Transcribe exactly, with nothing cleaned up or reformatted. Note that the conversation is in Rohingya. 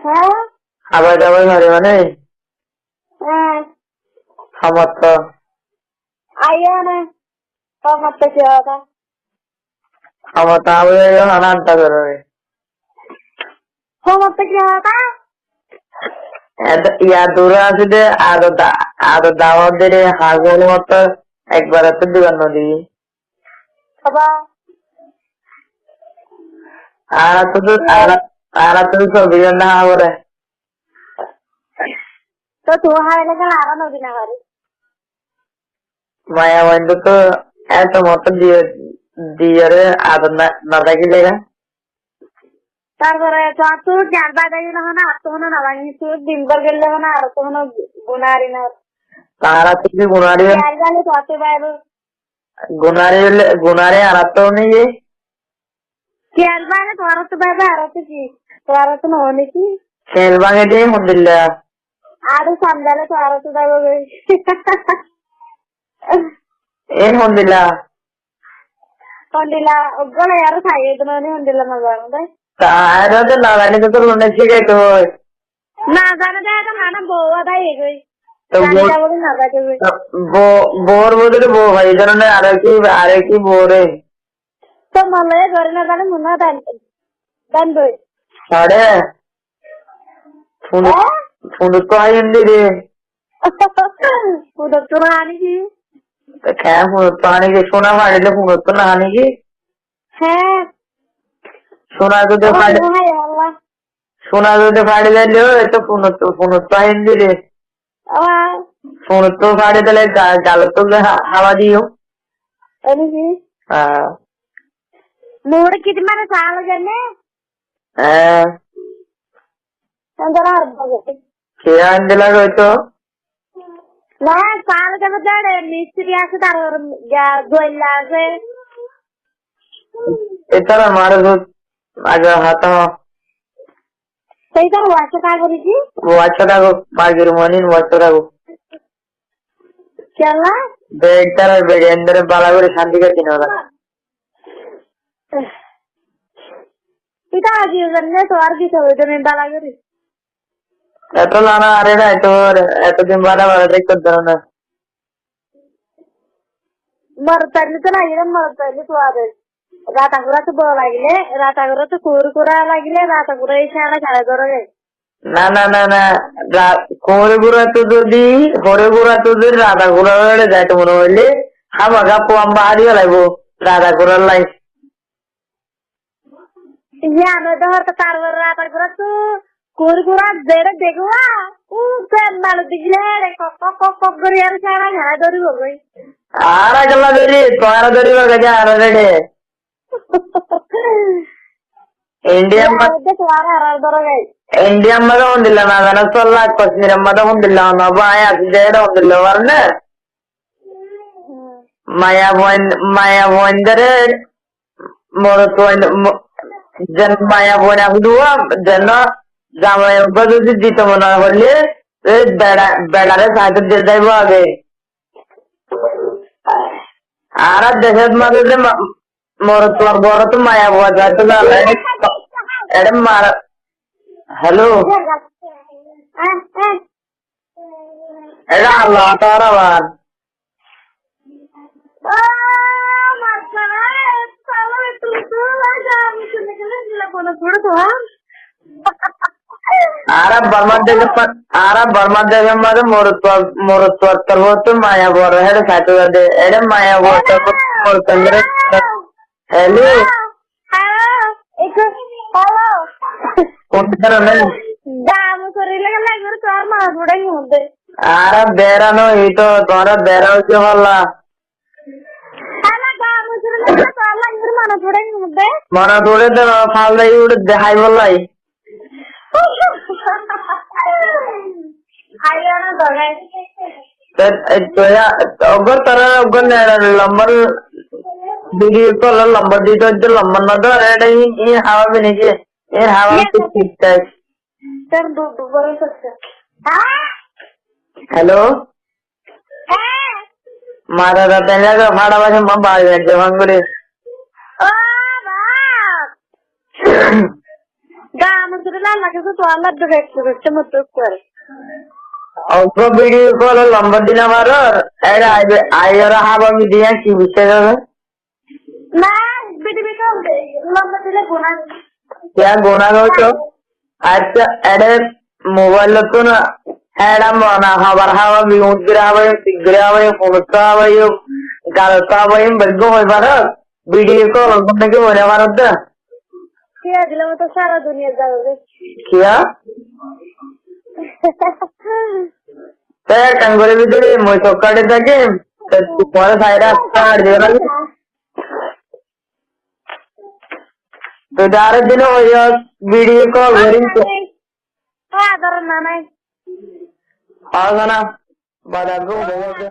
Há? Hábai dábai faribá né? Há. Hámattó. Aiyó né. Hámattó ki hotá? Hámattó hábai dábai hotá. Hámattó ki hotá? Eto, yá dura asé dé, aro da-, aro dawat dile, házol motó ekbar eto dugan no di. Baba. Ara tu, tu, ara, ara tu sobi na hore. To tu hare na kala ara no dina hare. Maya boin to, to eto motó diye, diyore ador na, na dakilega. Tarfore to, to jar bade gele hone, ar to hone na bangi, to din bor gele hone, ar to hone gunari na. Tara to ki gunari? Jar bade to, to baibo. Gunari le, gunari ar to ni ye. Ki ar bade to, ar to baibo, ar to ki? To ar to no ni ki? Kel bangi de hondilla. Aru samjhale to aro to daibo goi. E hondilla. Hondilla, uggwá loi aro sai, e dónor hondilla no zano de. Ta aro to no zani to, to lone sikai to. No zano de, to mane bou adai e goi. To zani bou, ta bole no zai de goi. To bou, bour bodole bou hoi, e dónor aro ki, aro ki bou re. To mole gore na zane mone dan, dan doi. Are, funu, eh? Funu to aiyum de re. Funu to na ani ki? To ke funu to ani ki? Suna farile funu to na ani ki? Há. Suna to de fare. Hai Allah. Suna zodi fari zaile, ó, eto funu, funu to ain dile. Ó. Funu to fari dile ga-, galo to ha-, hawa diyo. Eni ki? Há. Mure kiti mare sal jane? Há. Andar ar baje. Ke ain dila goi to? Na, sal jane dare, mistri ase, tarfore ga-, goilla ase. Itara mare to aige hata. Sai tar wasa ta gori ki? Wasa ta go, bagir monin wasa ta go. Kiyalla? Beg tara beg endere bala gori shanti gori dino na. Ita aji zanne to ar ki sobe dene bala gori. Eto lana are na, eto, eto din bada bada dekko dano na. Morot foile to lagile, morot foile to are. Rata gura to bou lagile, rata gura to kuuri gura lagile, rata gura e cara cara dore gai. Na, na, na, na. Ra-, kuuri gura to zodi, kuuri gura to zodi rata gura ore zai to mone hoile, hamaha fuan bahari laibo, rata gura lai. Iyán ot dór to tarfore rata gura to kuuri gura zere dego a, u pen malu digile ere kok kok kok kok gori ere cara cara doribo goi. Ara kela dori, tuáñra doribo goi de ara rede. India ma-, de tuáñra ara doro goi. India ma de hondilla na zano, solla Kashmir ma de hondilla na ba, ai asi de hondilla warne. Maya boin, maya boin dore, morot boin, mo-, zen maya boin ahuduwa, zen zamai uggwa zodi dito mone hoile, e bera, berare saite de zaibo age. Ara decot maze de ma-, morot boro to maya boin zaito na, ere, ere mara, hello. Ere Allah taala abar. Ara Bormar decor ma-, ara Bormar decor maze morot, morot torfore maya bor hede saito de, ere maya bor torfore morot torfore. Hello. Hello. Ekku, hello. Kondhar ne? Damu sori lage lage tor mana fudai mudde. Ara bera no, ito tora bera hoise holla. Hala damu sori lage tor lage mana fudai mudde. Mana fudai de fal dai ude de hai bollai. Te, e, toya, ogor tara, ogor ne, lambar, video call lambar dito, je lambar na dore, ere, e, e, hawa bini ki, e, hawa bini ki, tar du, du, boro sokka. Hello? Mara da tenga ga fada base ma bai ben je fangure. O, ba. Gaanor zodi lallá kessú tuáñr lagé de bekti bekti mottor uore. Oggwá video call or lombor di no farór, ére aibe, aiyóre hába mi diya ki biccác asé? Na, video call de, lombor dile guná. Kiyá guná goitto? Accá, ére mobile ottú na, ére mona hábar hába mi, uñggire hába mi, siggire hába mi, fon ottú hába mi, gal ottú hába mi, beggún hoi farór. Video call or gom naki mone farór de. Kiyá dile mottor sára duniyat zaibo de. Kiyá? Te ek kam goribi de, mui sokkáti tákim, te tuáñre sairá, sairá diba na. Te dare dine hoiyó, video call gorim to. Ó, ador nanai. Ó, zana. Bada go, bada go.